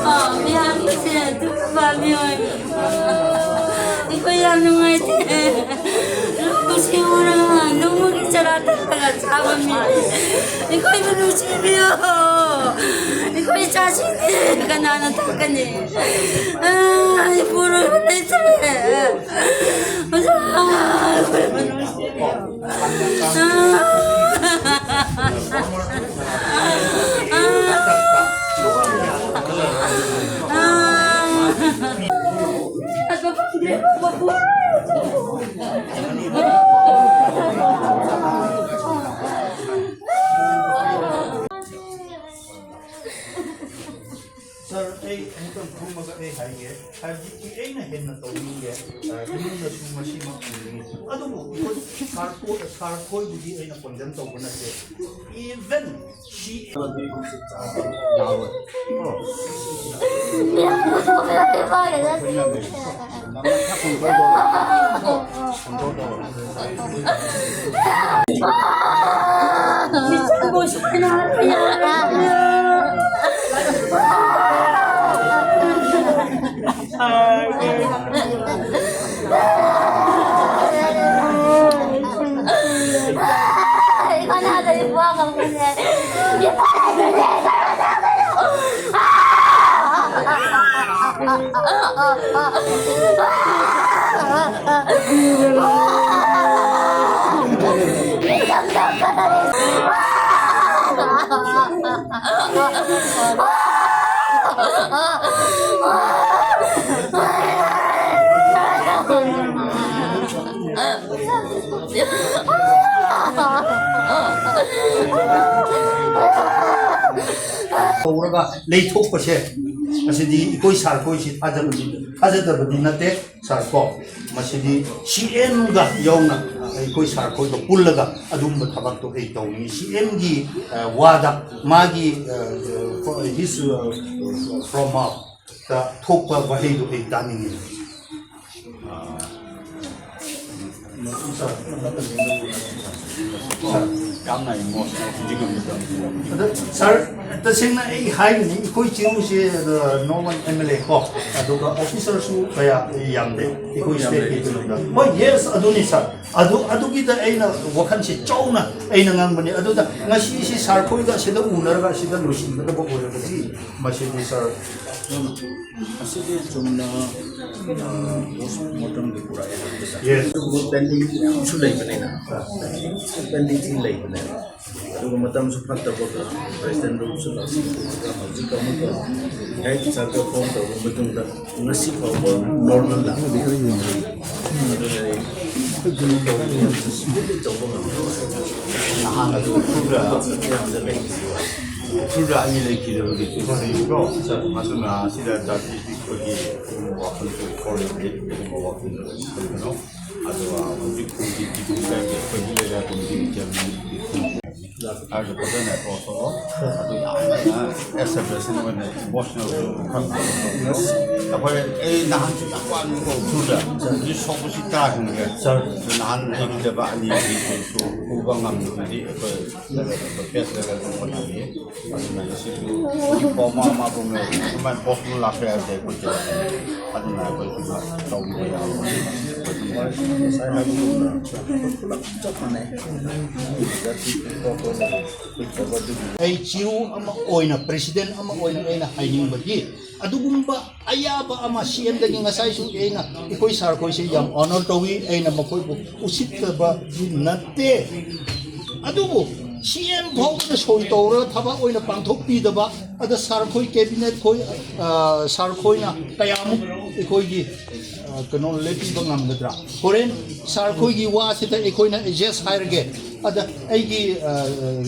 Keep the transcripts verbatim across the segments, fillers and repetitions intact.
ꯄꯥꯝꯃꯤ ꯍꯥꯏꯕꯁꯦ ꯑꯗꯨꯝ ꯄꯥꯝꯃꯤ ꯑꯣꯏ꯫ ꯑꯩꯈꯣꯏ ꯌꯥꯝ ꯅꯨꯡꯉꯥꯏꯇꯦ꯫ ꯂꯧ ꯁꯤꯡꯎꯔꯒ ꯅꯣꯡꯃꯒꯤ ꯆꯔꯥ ꯇꯠꯂꯒ ꯆꯥꯕ ꯃꯤ꯫ ꯑꯩꯈꯣꯏꯕꯨ ꯅꯨꯡꯁꯤꯕꯤꯌꯣ꯫ ꯑꯩꯈꯣꯏ ꯏꯆꯥꯁꯤꯡꯗꯤ ꯀꯅꯥꯅ ꯇꯥꯛꯀꯅꯤ? ꯑꯥ, ꯏꯄꯨꯔꯣꯏꯕ ꯂꯩꯇ꯭ꯔꯦ꯫ ꯑꯣꯖꯥ, ꯑꯩꯈꯣꯏꯕꯨ ꯅꯨꯡꯁꯤꯕꯤꯌꯣ꯫ ꯁꯥꯔ, ꯑꯩ ꯑꯃꯨꯛꯇꯪ ꯐꯝꯃꯒ ꯑꯩ ꯍꯥꯏꯒꯦ꯫ ꯍꯥꯏꯕꯗꯤ ꯑꯩꯅ ꯍꯦꯟꯅ ꯇꯧꯅꯤꯡꯉꯦ, ꯑ, ꯏꯃꯨꯡꯅꯁꯨ ꯃꯁꯤꯃꯛ ꯎꯅꯤꯡꯉꯤ꯫ ꯑꯗꯨꯕꯨ ꯑꯩꯈꯣꯏ ꯁꯥꯔ ꯀꯣ-, ꯁꯥꯔ ꯈꯣꯏꯕꯨꯗꯤ ꯑꯩꯅ ꯀꯣꯟꯗꯦꯝ ꯇꯧꯕ ꯅꯠꯇꯦ꯫ Even she ꯇꯧꯔꯒ ꯂꯩꯊꯣꯛꯄꯁꯦ, ꯑꯁꯤꯗꯤ ꯑꯩꯈꯣꯏ ꯁꯥꯔ ꯈꯣꯏꯁꯤ ꯊꯥꯖꯕꯗꯤ, ꯊꯥꯖꯗꯕꯗꯤ ꯅꯠꯇꯦ ꯁꯥꯔ ꯀꯣ꯫ ꯃꯁꯤꯗꯤ ꯁꯤ ꯑꯦꯝꯒ ꯌꯥꯎꯅ ꯑꯩꯈꯣꯏ ꯁꯥꯔ ꯈꯣꯏꯒ ꯄꯨꯜꯂꯒ ꯑꯗꯨꯒꯨꯝꯕ ꯊꯕꯛꯇꯣ ꯑꯩ ꯇꯧꯅꯤꯡꯉꯤ꯫ ꯁꯤ ꯑꯦꯝꯒꯤ ꯋꯥꯗ, ꯃꯥꯒꯤ ꯍꯤꯁ ꯐ꯭ꯔꯣꯝ ꯃꯥꯎꯠꯇ ꯊꯣꯛꯄ ꯋꯥꯍꯩꯗꯣ ꯑꯩ ꯇꯥꯅꯤꯡꯉꯤ꯫ ꯌꯥꯝꯅ ꯏꯃꯣꯁꯅꯦꯜ ꯍꯧꯖꯤꯛ꯫ ꯑꯗ ꯁꯥꯔ, ꯇꯁꯦꯡꯅ ꯑꯩ ꯍꯥꯏꯒꯅꯤ, ꯑꯩꯈꯣꯏ ꯆꯤꯔꯨꯁꯦ ꯅꯣꯔꯃꯦꯜ ꯑꯦꯝ ꯑꯦꯜ ꯑꯦ ꯀꯣ, ꯑꯗꯨꯒ ꯑꯣꯐꯤꯁꯔꯁꯨ ꯀꯌꯥ ꯌꯥꯝꯗꯦ ꯑꯩꯈꯣꯏ ꯁ꯭ꯇꯦꯠꯀꯤ ꯀꯩꯅꯣꯗ꯫ ꯍꯣꯏ, ꯌꯦꯁ, ꯑꯗꯨꯅꯤ ꯁꯥꯔ꯫ ꯑꯗꯨ, ꯑꯗꯨꯒꯤꯗ ꯑꯩꯅ ꯋꯥꯈꯜꯁꯦ ꯆꯥꯎꯅ ꯑꯩꯅ ꯉꯥꯡꯕꯅꯤ꯫ ꯑꯗꯨꯗ ꯉꯁꯤꯁꯤ ꯁꯥꯔ ꯈꯣꯏꯒ ꯁꯤꯗ ꯎꯅꯔꯒ ꯁꯤꯗ ꯂꯣꯏꯁꯤꯟꯒꯗꯕ ꯑꯣꯏꯔꯒꯗꯤ ꯃꯁꯤꯗꯤ ꯁꯥꯔ꯫ ꯑꯁꯤꯗꯤ ꯆꯨꯝꯅ, ꯑ, ꯄꯣꯁꯃꯣꯔꯇꯝꯒꯤ ꯄꯨꯔꯛꯑꯦ ꯍꯥꯏꯕꯗ꯫ ꯌꯦꯁ꯫ ꯑꯗꯨꯕꯨ ꯄꯦꯟꯗꯤꯡ ꯃꯌꯥꯝꯁꯨ ꯂꯩꯕꯅꯤꯅ, ꯄꯦꯟꯗꯤꯡꯁꯤꯡ ꯂꯩꯕꯅꯦꯕ꯫ ꯑꯗꯨꯒ ꯃꯇꯝꯁꯨ ꯐꯠꯇꯕꯒ ꯄ꯭ꯔꯦꯁꯤꯗꯦꯟ ꯔꯨꯝꯁꯨ ꯂꯥꯛꯁꯤꯟꯕꯒ ꯍꯧꯖꯤꯛ ꯑꯃꯨꯛꯀ ꯍꯦꯜꯊ ꯁꯥꯔꯀꯜ ꯐꯣꯝ ꯇꯧꯔꯕ ꯃꯇꯨꯡꯗ ꯉꯁꯤ ꯐꯥꯎꯕ ꯅꯣꯔꯃꯦꯜ ꯂꯥꯛꯇꯦ꯫ ꯑꯗꯨꯅ ꯑꯩ ꯇꯧꯕ ꯉꯝꯗꯕ꯫ ꯅꯍꯥꯟ ꯑꯗꯨ ꯎꯈ꯭ꯔꯨꯜꯗ ꯌꯥꯝꯅ ꯂꯩꯈꯤꯕ꯫ ꯎꯈ꯭ꯔꯨꯜꯗ ꯑꯅꯤ ꯂꯩꯈꯤꯗꯕꯒꯤ ꯀꯣ꯫ ꯑꯗꯨꯅ ꯁꯤꯗ ꯖꯥꯇꯤ ꯄꯤꯛꯄꯒꯤ ꯑꯗꯨꯒꯨꯝꯕ ꯋꯥꯈꯜꯁꯨ ꯐꯣꯔꯦꯟꯒꯤ ꯑꯗꯨꯒꯨꯝꯕ ꯋꯥꯈꯜꯗ ꯂꯩꯒꯅꯨ꯫ ꯑꯗꯨꯒ ꯍꯧꯖꯤꯛ ꯈꯨꯜꯒꯤ ꯄꯤꯛꯄꯒꯤ ꯑꯩꯈꯣꯏꯒꯤ ꯑꯦꯔꯤꯌꯥ ꯀꯣꯃꯤꯇꯤꯒꯤ ꯆꯤꯌꯔꯃꯦꯟ ꯍꯥꯏꯔꯒ ꯐꯖꯅ ꯑꯦꯄ꯭ꯔꯣꯆ ꯇꯧꯔꯣ꯫ ꯑꯗꯨ ꯌꯥꯝꯅ ꯑꯦꯁ ꯑꯦ ꯄ꯭ꯔꯦꯁꯤꯗꯦꯟ ꯑꯣꯏꯅ ꯏꯃꯣꯁꯅꯦꯜꯁꯨ ꯈꯔ ꯑꯩꯈꯣꯏ, ꯑꯩ ꯅꯍꯥꯟꯁꯨ ꯌꯥꯝ ꯋꯥꯅ ꯎꯈ꯭ꯔꯨꯜꯗ ꯍꯧꯖꯤꯛ ꯁꯣꯛꯄꯁꯤ ꯇꯥꯈꯤꯕꯅꯦ꯫ ꯁꯥꯔ, ꯅꯍꯥꯟ ꯂꯩꯈꯤꯗꯕ ꯑꯅꯤꯁꯤꯁꯨ ꯎꯕ ꯉꯝꯗꯕꯗꯤ ꯑꯩꯈꯣꯏ ꯐꯦꯁ ꯂꯦꯚꯦꯜꯗ ꯍꯣꯠꯅꯔꯤ꯫ ꯑꯗꯨꯅ ꯉꯁꯤꯁꯨ ꯍꯧꯖꯤꯛ ꯐꯥꯎ ꯃꯥ ꯃꯥꯕꯨ ꯑꯗꯨꯃꯥꯏꯅ ꯄꯣꯁꯇꯨ ꯂꯥꯛꯈ꯭ꯔꯦ ꯍꯥꯏꯕꯁꯦ ꯑꯩꯈꯣꯏ ꯆꯦꯜꯂꯛꯀꯅꯤ꯫ ꯑꯗꯨꯅ ꯑꯩꯈꯣꯏ ꯁꯤꯗ ꯇꯧꯕꯤꯕ ꯌꯥꯕ ꯑꯩꯈꯣꯏ ꯑꯗꯨꯝ ꯉꯁꯥꯏ ꯍꯥꯏꯕꯒꯨꯝꯅ ꯄꯨꯂꯞ ꯆꯞ ꯃꯥꯟꯅꯩ꯫ ꯑꯩꯈꯣꯏ ꯆꯤꯔꯨ ꯑꯃ ꯑꯣꯏꯅ, ꯄ꯭ꯔꯦꯁꯤꯗꯦꯟ ꯑꯃ ꯑꯣꯏꯅ ꯑꯩꯅ ꯍꯥꯏꯅꯤꯡꯕꯗꯤ, ꯑꯗꯨꯒꯨꯝꯕ ꯑꯌꯥꯕ ꯑꯃ ꯁꯤ ꯑꯦꯝꯗꯒꯤ ꯉꯁꯥꯏꯁꯨ ꯑꯩꯅ, ꯑꯩꯈꯣꯏ ꯁꯥꯔ ꯈꯣꯏꯁꯦ ꯌꯥꯝ ꯑꯣꯅꯔ ꯇꯧꯏ, ꯑꯩꯅ ꯃꯈꯣꯏꯕꯨ ꯎꯁꯤꯠꯇꯕꯗꯤ ꯅꯠꯇꯦ꯫ ꯑꯗꯨꯕꯨ ꯁꯤ ꯑꯦꯝ ꯐꯥꯎꯕꯗ ꯁꯣꯏ ꯇꯧꯔꯒ ꯊꯕꯛ ꯑꯣꯏꯅ ꯄꯥꯡꯊꯣꯛꯄꯤꯗꯕ, ꯑꯗ ꯁꯥꯔ ꯈꯣꯏ, ꯀꯦꯕꯤꯅꯦꯠ ꯈꯣꯏ, ꯑ, ꯁꯥꯔ ꯈꯣꯏꯅ ꯀꯌꯥꯃꯨꯛ ꯑꯩꯈꯣꯏꯒꯤ, ꯑ, ꯀꯩꯅꯣ ꯂꯦꯞꯄꯤꯕ ꯉꯝꯒꯗ꯭ꯔꯥ? ꯍꯣꯔꯦꯟ ꯁꯥꯔ ꯈꯣꯏꯒꯤ ꯋꯥꯁꯤꯗ ꯑꯩꯈꯣꯏꯅ ꯑꯦꯗꯖꯁ ꯍꯥꯏꯔꯒꯦ꯫ ꯑꯗ ꯑꯩꯒꯤ, ꯑ,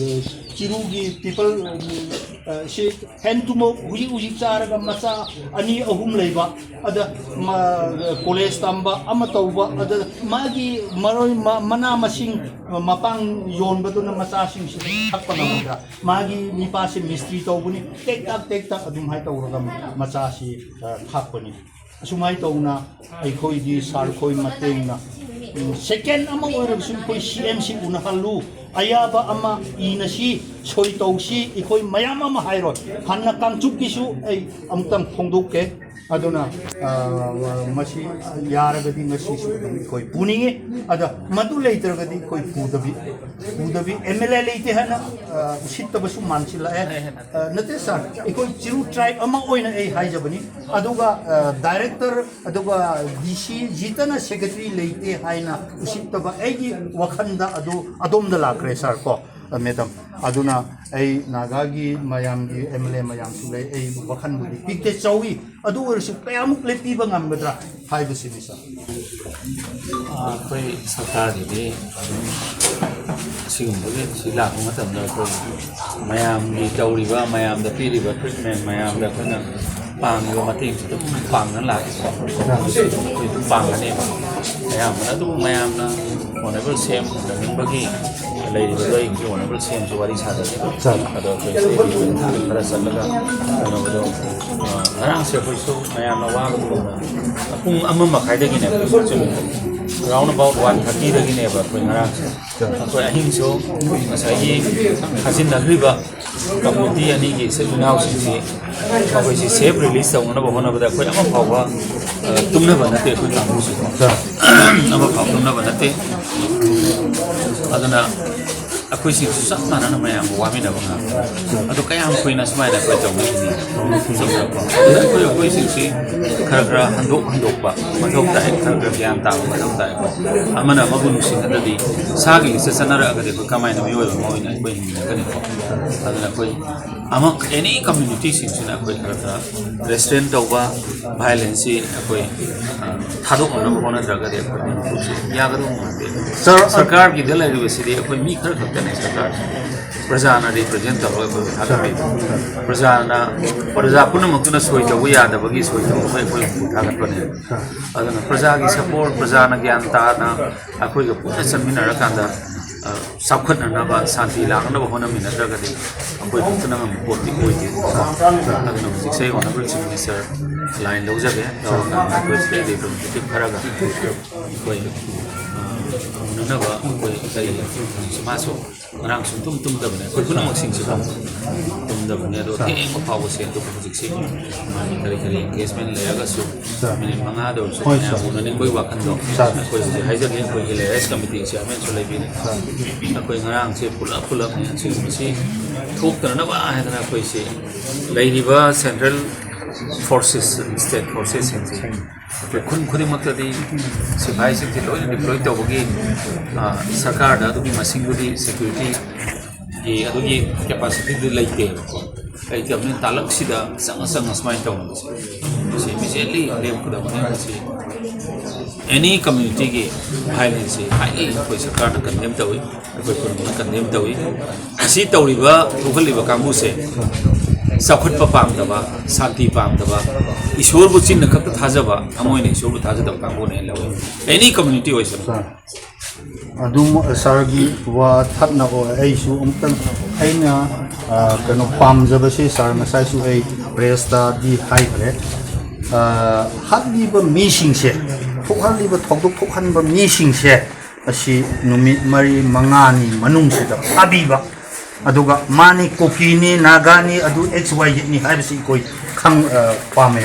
ꯆꯤꯔꯨꯒꯤ ꯄꯤꯄꯜ, ꯑ, ꯁꯤ ꯍꯦꯟ ꯇꯨꯃꯣꯛ ꯍꯧꯖꯤꯛ ꯍꯧꯖꯤꯛ ꯆꯥꯔꯒ ꯃꯆꯥ ꯑꯅꯤ ꯑꯍꯨꯝ ꯂꯩꯕ, ꯑꯗ ꯃ-, ꯀꯣꯂꯦꯖ ꯇꯝꯕ ꯑꯃ ꯇꯧꯕ, ꯑꯗ ꯃꯥꯒꯤ ꯃꯔꯣꯏ ꯃ-, ꯃꯅꯥ ꯃꯁꯤꯡ ꯃꯄꯥꯡ ꯌꯣꯟꯕꯗꯨꯅ ꯃꯆꯥꯁꯤꯡꯁꯤ ꯊꯛꯄ ꯉꯝꯒꯗ꯭ꯔꯥ? ꯃꯥꯒꯤ ꯅꯤꯄꯥꯁꯤ ꯃꯤꯁꯇ꯭ꯔꯤ ꯇꯧꯕꯅꯤ, ꯇꯦꯛ ꯇꯥꯛ ꯇꯦꯛ ꯇꯥꯛ ꯑꯗꯨꯃꯥꯏꯅ ꯇꯧꯔꯒ ꯃꯆꯥꯁꯤ, ꯑ, ꯊꯥꯛꯄꯅꯤ꯫ ꯑꯁꯨꯃꯥꯏꯅ ꯇꯧꯅ ꯑꯩꯈꯣꯏꯒꯤ ꯁꯥꯔ ꯈꯣꯏ ꯃꯇꯦꯡꯅ, ꯎꯝ, ꯁꯦꯀꯦꯟ ꯑꯃ ꯑꯣꯏꯔꯕꯁꯨ ꯑꯩꯈꯣꯏ ꯁꯤ ꯑꯦꯝ ꯁꯤ ꯎꯅꯍꯜꯂꯨ, ꯑꯌꯥꯕ ꯑꯃ ꯏꯅꯁꯤ, ꯁꯣꯏ ꯇꯧꯁꯤ, ꯑꯩꯈꯣꯏ ꯃꯌꯥꯝ ꯑꯃ ꯍꯥꯏꯔꯣꯏ꯫ ꯍꯥꯟꯅ ꯀꯥꯡꯆꯨꯞꯀꯤꯁꯨ ꯑꯩ ꯑꯃꯨꯛꯇꯪ ꯐꯣꯡꯗꯣꯛꯀꯦ꯫ ꯑꯗꯨꯅ, ꯑ, ꯃꯁꯤ ꯌꯥꯔꯒꯗꯤ ꯉꯁꯤꯁꯨ ꯑꯗꯨꯝ ꯑꯩꯈꯣꯏ ꯄꯨꯅꯤꯡꯉꯤ꯫ ꯑꯗ ꯃꯗꯨ ꯂꯩꯇ꯭ꯔꯒꯗꯤ ꯑꯩꯈꯣꯏ ꯄꯨꯗꯕꯤ, ꯄꯨꯗꯕꯤ, ꯑꯦꯝ ꯑꯦꯜ ꯑꯦ ꯂꯩꯇꯦ ꯍꯥꯏꯅ, ꯑ, ꯎꯁꯤꯠꯇꯕꯁꯨ ꯃꯥꯟꯁꯤꯜꯂꯛꯑꯦ꯫ ꯑ, ꯅꯠꯇꯦ ꯁꯥꯔ, ꯑꯩꯈꯣꯏ ꯆꯤꯔꯨ ꯇ꯭ꯔꯥꯏꯕ ꯑꯃ ꯑꯣꯏꯅ ꯑꯩ ꯍꯥꯏꯖꯕꯅꯤ꯫ ꯑꯗꯨꯒ, ꯑ, ꯗꯥꯏꯔꯦꯛꯇꯔ, ꯑꯗꯨꯒ ꯗꯤ ꯁꯤ ꯖꯤꯇꯅ ꯁꯦꯀ꯭ꯔꯦꯇꯔꯤ ꯂꯩꯇꯦ ꯍꯥꯏꯅ ꯎꯁꯤꯠꯇꯕ ꯑꯩꯒꯤ ꯋꯥꯈꯜꯗ ꯑꯗꯨ ꯑꯗꯣꯝꯗ ꯂꯥꯛꯈ꯭ꯔꯦ ꯁꯥꯔ ꯀꯣ, ꯑ, ꯃꯦꯗꯥꯝ꯫ ꯑꯗꯨꯅ ꯑꯩ ꯅꯥꯒꯥꯒꯤ ꯃꯌꯥꯝꯒꯤ ꯑꯦꯝ ꯑꯦꯜ ꯑꯦ ꯃꯌꯥꯝꯁꯨ ꯂꯩ, ꯑꯩ ꯋꯥꯈꯜꯕꯨꯗꯤ ꯄꯤꯛꯇꯦ ꯆꯥꯎꯏ, ꯑꯗꯨ ꯑꯣꯏꯔꯁꯨ ꯀꯌꯥꯃꯨꯛ ꯂꯦꯞꯄꯤꯕ ꯉꯝꯒꯗ꯭ꯔꯥ ꯍꯥꯏꯕꯁꯤꯅꯤ ꯁꯥꯔ꯫ ꯑꯩꯈꯣꯏ ꯁꯔꯀꯥꯔꯒꯤꯗꯤ ꯑꯗꯨꯝ ꯑꯁꯤꯒꯨꯝꯕꯒꯤ ꯁꯤ ꯂꯥꯛꯄ ꯃꯇꯝꯗ ꯑꯩꯈꯣꯏ ꯃꯌꯥꯝꯒꯤ ꯇꯧꯔꯤꯕ, ꯃꯌꯥꯝꯗ ꯄꯤꯔꯤꯕ ꯇ꯭ꯔꯤꯠꯃꯦꯟ, ꯃꯌꯥꯝꯗ ꯑꯩꯈꯣꯏꯅ ꯄꯥꯡꯉꯤꯕ ꯃꯇꯦꯡꯁꯤ ꯑꯗꯨꯝ ꯄꯥꯡꯅ ꯂꯥꯛꯏ꯫ ꯑꯩꯈꯣꯏ ꯑꯗꯨꯝ ꯄꯥꯡꯒꯅꯦꯕ꯫ ꯑꯌꯥꯝꯕꯅ ꯑꯗꯨꯕꯨ ꯃꯌꯥꯝꯅ ꯑꯣꯅꯔꯦꯕꯜ ꯁꯤ ꯑꯦꯝ ꯎꯅꯅꯤꯡꯕꯒꯤ ꯂꯩꯔꯤꯕꯗꯣ ꯑꯩꯒꯤ ꯑꯣꯅꯔꯦꯕꯜ ꯁꯤ ꯑꯦꯝꯁꯨ ꯋꯥꯔꯤ ꯁꯥꯖꯒꯦ꯫ ꯁꯥꯔ꯫ ꯑꯗꯣ ꯑꯩꯈꯣꯏ ꯈꯔ ꯆꯠꯂꯒ ꯀꯩꯅꯣꯗꯣ, ꯑ, ꯉꯔꯥꯡꯁꯦ ꯑꯩꯈꯣꯏꯁꯨ ꯃꯌꯥꯝꯅ ꯋꯥꯕꯗꯨꯒꯨꯝꯅ ꯄꯨꯡ ꯑꯃ ꯃꯈꯥꯏꯗꯒꯤꯅꯦ ꯑꯩꯈꯣꯏ ꯆꯠꯂꯤꯗꯣ꯫ ꯑꯦꯔꯥꯎꯟ ꯑꯕꯥꯎꯠ ꯋꯥꯟ ꯊꯥꯔꯇꯤꯗꯒꯤꯅꯦꯕ ꯑꯩꯈꯣꯏ ꯉꯔꯥꯡꯁꯦ꯫ ꯑꯩꯈꯣꯏ ꯑꯍꯤꯡꯁꯨ ꯉꯁꯥꯏꯒꯤ ꯈꯥꯖꯤꯟꯅꯈ꯭ꯔꯤꯕ ꯀꯝꯃ꯭ꯌꯨꯅꯤꯇꯤ ꯑꯅꯤꯒꯤ ꯏꯆꯤꯜ ꯏꯅꯥꯎꯁꯤꯡꯁꯤ ꯃꯈꯣꯏꯁꯤ ꯁꯦꯐ ꯔꯤꯂꯤꯁ ꯇꯧꯅꯅꯕ ꯍꯣꯠꯅꯕꯗ ꯑꯩꯈꯣꯏ ꯑꯃ ꯐꯥꯎꯕ, ꯑ, ꯇꯨꯝꯅꯕ ꯅꯠꯇꯦ꯫ ꯑꯩꯈꯣꯏ ꯀꯥꯡꯕꯨꯁꯨ ꯑꯃ ꯐꯥꯎꯕ ꯇꯨꯝꯅꯕ ꯅꯠꯇꯦ꯫ ꯑꯗꯨꯅ ꯑꯩꯈꯣꯏꯁꯤꯡꯁꯨ ꯆꯞ ꯃꯥꯟꯅꯅ ꯃꯌꯥꯝꯒ ꯋꯥꯃꯤꯟꯅꯕ ꯉꯥꯛꯇꯅꯤ꯫ ꯑꯗꯣ ꯀꯌꯥꯝ ꯀꯨꯏꯅ ꯁꯨꯃꯥꯏꯅ ꯑꯩꯈꯣꯏ ꯇꯧꯅꯤ? ꯆꯨꯝꯗ꯭ꯔꯣ? ꯑꯗꯨꯅ ꯑꯩꯈꯣꯏ, ꯑꯩꯈꯣꯏꯁꯤꯡꯁꯤ ꯈꯔ ꯈꯔ ꯍꯟꯗꯣꯛ ꯍꯟꯗꯣꯛꯄ ꯃꯊꯧ ꯇꯥꯏ, ꯈꯔ ꯈꯔ ꯒ꯭ꯌꯥꯟ ꯇꯥꯕ ꯃꯊꯧ ꯇꯥꯏ꯫ ꯑꯃꯅ ꯑꯃꯕꯨ ꯅꯨꯡꯁꯤꯅꯗ꯭ꯔꯗꯤ, ꯁꯥꯒꯤ ꯂꯤꯆꯠ ꯆꯠꯅꯔꯛꯑꯒꯗꯤ ꯑꯩꯈꯣꯏ ꯀꯃꯥꯏꯅ ꯃꯤꯑꯣꯏꯕ ꯑꯃ ꯑꯣꯏꯅ ꯑꯩꯈꯣꯏ ꯍꯤꯡꯒꯅꯤꯀꯣ? ꯑꯗꯨꯅ ꯑꯩꯈꯣꯏ ꯑꯃ, ꯑꯦꯅꯤ ꯀꯝꯃ꯭ꯌꯨꯅꯤꯇꯤꯁꯤꯡꯁꯤꯅ ꯑꯩꯈꯣꯏ ꯈꯔ ꯈꯔ ꯔꯦꯁꯇ꯭ꯔꯦꯟ ꯇꯧꯕ, ꯚꯥꯏꯑꯣꯂꯦꯟꯁꯁꯤ ꯑꯩꯈꯣꯏ, ꯑ, ꯊꯥꯗꯣꯛꯅꯅꯕ ꯍꯣꯠꯅꯗ꯭ꯔꯒꯗꯤ ꯑꯩꯈꯣꯏ ꯃꯅꯤꯄꯨꯔꯁꯤ ꯌꯥꯒꯗꯧꯕ ꯃꯥꯟꯗꯦ꯫ ꯁꯥꯔ, ꯁꯔꯀꯥꯔꯒꯤꯗ ꯂꯩꯔꯤꯕꯁꯤꯗꯤ ꯑꯩꯈꯣꯏ ꯃꯤ ꯈꯔ ꯈꯛꯇꯅꯦ ꯁꯔꯀꯥꯔꯁꯦ꯫ ꯄ꯭ꯔꯖꯥꯅ ꯔꯤꯄ꯭ꯔꯖꯦꯟ ꯇꯧꯔꯒ ꯑꯩꯈꯣꯏꯕꯨ ꯊꯥꯒꯠꯄꯤꯕ꯫ ꯄ꯭ꯔꯖꯥꯅ, ꯄ꯭ꯔꯖꯥ ꯄꯨꯝꯅꯃꯛꯇꯨꯅ ꯁꯣꯏ ꯇꯧꯕ ꯌꯥꯗꯕꯒꯤ ꯁꯣꯏ ꯇꯧꯕ ꯑꯩꯈꯣꯏ ꯊꯥꯒꯠꯄꯅꯦ꯫ ꯑꯗꯨꯅ ꯄ꯭ꯔꯖꯥꯒꯤ ꯁꯄꯣꯔꯠ, ꯄ꯭ꯔꯖꯥꯅ ꯒ꯭ꯌꯥꯟ ꯇꯥꯅ ꯑꯩꯈꯣꯏꯒ ꯄꯨꯟꯅ ꯆꯠꯃꯤꯟꯅꯔꯀꯥꯟꯗ, ꯑ, ꯆꯥꯎꯈꯠꯅꯅꯕ, ꯁꯥꯟꯇꯤ ꯂꯥꯛꯅꯕ ꯍꯣꯠꯅꯃꯤꯟꯅꯗ꯭ꯔꯒꯗꯤ ꯑꯩꯈꯣꯏ ꯈꯛꯇꯅ ꯉꯝꯕ ꯄꯣꯠꯇꯤ ꯑꯣꯏꯗꯦ꯫ ꯑꯗꯨꯅ ꯍꯧꯖꯤꯛꯁꯦ ꯑꯣꯅꯔꯦꯕꯜ ꯆꯤꯐ ꯃꯤꯅꯤꯁꯇꯔ ꯂꯥꯏꯟ ꯂꯧꯖꯒꯦ, ꯂꯧꯔꯀꯥꯟꯗ ꯑꯩꯈꯣꯏ ꯁꯤꯗꯩ ꯔꯤꯄ꯭ꯔꯖꯦꯟꯇꯦꯇꯤꯚ ꯈꯔꯒ ꯑꯩꯈꯣꯏ, ꯑ, ꯎꯅꯅꯕ ꯑꯩꯈꯣꯏ ꯀꯔꯤ, ꯃꯥꯁꯨ ꯉꯔꯥꯡ ꯁꯨꯡꯇꯨꯝ ꯇꯨꯝꯗꯕꯅꯦ꯫ ꯑꯩꯈꯣꯏ ꯄꯨꯝꯅꯃꯛꯁꯤꯡꯁꯨ ꯇꯨꯝꯗꯕꯅꯦ꯫ ꯑꯗꯣ ꯊꯦꯡꯕ ꯐꯥꯎꯕꯁꯦ ꯑꯗꯨꯝ ꯍꯧꯖꯤꯛꯁꯦ ꯃꯥꯒꯤ ꯀꯔꯤ ꯀꯔꯤ ꯑꯦꯡꯒꯦꯖꯃꯦꯟ ꯂꯩꯔꯒꯁꯨ ꯁꯥꯔ꯫ ꯃꯤꯅꯤꯠ ꯃꯉꯥꯗ ꯑꯣꯏꯔꯁꯨ ꯍꯣꯏ, ꯃꯌꯥꯝ ꯁꯥꯔ꯫ ꯎꯅꯅꯤꯡꯕꯒꯤ ꯋꯥꯈꯜꯗꯣ ꯁꯥꯔ꯫ ꯑꯩꯈꯣꯏ ꯍꯧꯖꯤꯛ ꯍꯥꯏꯖꯒꯦ, ꯑꯩꯈꯣꯏꯒꯤ ꯂꯦꯔꯦꯁ ꯀꯃꯤꯇꯤ ꯆꯤꯌꯥꯔꯃꯦꯟꯁꯨ ꯂꯩꯕꯤꯔꯦ꯫ ꯁꯥꯔ꯫ ꯑꯩꯈꯣꯏ ꯉꯔꯥꯡꯁꯦ ꯄꯨꯂꯞ ꯄꯨꯂꯞꯅꯦ ꯁꯤꯒꯨꯝꯕꯁꯤ ꯊꯣꯛꯇꯅꯅꯕ ꯍꯥꯏꯗꯅ ꯑꯩꯈꯣꯏꯁꯦ ꯂꯩꯔꯤꯕ ꯁꯦꯟꯇ꯭ꯔꯦꯜ ꯐꯣꯔꯁꯦꯁ, ꯁ꯭ꯇꯦꯠ ꯐꯣꯔꯁꯦꯁꯁꯤꯡꯁꯦ ꯑꯩꯈꯣꯏ ꯈꯨꯟ ꯈꯨꯗꯤꯡꯃꯛꯇꯗꯤ ꯁꯤꯐꯥꯏꯁꯤꯡꯁꯦ ꯂꯣꯏꯅ ꯗꯤꯄ꯭ꯂꯣꯏ ꯇꯧꯕꯒꯤ, ꯑ, ꯁꯔꯀꯥꯔꯗ ꯑꯗꯨꯒꯤ ꯃꯁꯤꯡꯗꯨꯗꯤ ꯁꯦꯀ꯭ꯌꯨꯔꯤꯇꯤꯒꯤ ꯑꯗꯨꯒꯤ ꯀꯦꯄꯥꯁꯤꯇꯤꯗꯨ ꯂꯩꯇꯦꯕꯀꯣ꯫ ꯂꯩꯇꯕꯅꯤꯅ ꯇꯥꯂꯛꯁꯤꯗ ꯑꯆꯪ ꯑꯆꯪ ꯑꯁꯨꯃꯥꯏꯅ ꯇꯧꯕꯁꯦ, ꯃꯁꯤ ꯏꯃꯤꯗꯤꯌꯦꯠꯂꯤ ꯂꯦꯞꯀꯗꯕꯅꯤ꯫ ꯃꯁꯤ ꯑꯦꯅꯤ ꯀꯝꯃ꯭ꯌꯨꯅꯤꯇꯤꯒꯤ ꯚꯥꯏꯑꯣꯂꯦꯟꯁꯁꯤ ꯍꯥꯏꯂꯤ ꯑꯩꯈꯣꯏ ꯁꯔꯀꯥꯔꯅ ꯀꯟꯗꯦꯝ ꯇꯧꯏ, ꯑꯩꯈꯣꯏ ꯄꯨꯝꯅꯃꯛꯅ ꯀꯟꯗꯦꯝ ꯇꯧꯏ꯫ ꯑꯁꯤ ꯇꯧꯔꯤꯕ, ꯊꯣꯛꯍꯜꯂꯤꯕ ꯀꯥꯡꯕꯨꯁꯦ ꯆꯥꯎꯈꯠꯄ ꯄꯥꯝꯗꯕ, ꯁꯥꯟꯇꯤ ꯄꯥꯝꯗꯕ, ꯏꯁꯣꯔꯕꯨ ꯆꯤꯟꯅ ꯈꯛꯇ ꯊꯥꯖꯕ, ꯊꯃꯣꯏꯅ ꯏꯁꯣꯔꯕꯨ ꯊꯥꯖꯗꯕ ꯀꯥꯡꯕꯨꯅꯦꯅ ꯂꯧꯏ꯫ ꯑꯦꯅꯤ ꯀꯝꯃ꯭ꯌꯨꯅꯤꯇꯤ ꯑꯣꯏꯁꯅꯨ꯫ ꯁꯥꯔ, ꯑꯗꯨꯝ ꯁꯥꯔꯒꯤ ꯋꯥ ꯊꯠꯅꯕ ꯑꯣꯏ, ꯑꯩꯁꯨ ꯑꯃꯨꯛꯇꯪ ꯑꯩꯅ, ꯑ, ꯀꯩꯅꯣ ꯄꯥꯝꯖꯕꯁꯦ, ꯁꯥꯔ ꯉꯁꯥꯏꯁꯨ ꯑꯩ ꯄ꯭ꯔꯦꯁꯇꯗꯤ ꯍꯥꯏꯈ꯭ꯔꯦ꯫ ꯑ, ꯍꯥꯠꯂꯤꯕ ꯃꯤꯁꯤꯡꯁꯦ ꯊꯣꯛꯍꯜꯂꯤꯕ, ꯊꯧꯗꯣꯛ ꯊꯣꯛꯍꯟꯕ ꯃꯤꯁꯤꯡꯁꯦ ꯑꯁꯤ ꯅꯨꯃꯤꯠ ꯃꯔꯤ ꯃꯉꯥꯅꯤ ꯃꯅꯨꯡꯁꯤꯗ ꯐꯥꯕꯤꯕ, ꯑꯗꯨꯒ ꯃꯥꯅꯤ, ꯀꯨꯀꯤꯅꯤ, ꯅꯥꯒꯥꯅꯤ, ꯑꯗꯨ X Y Zꯅꯤ ꯍꯥꯏꯕꯁꯤ ꯑꯩꯈꯣꯏ ꯈꯪ-, ꯑ, ꯄꯥꯝꯃꯦ꯫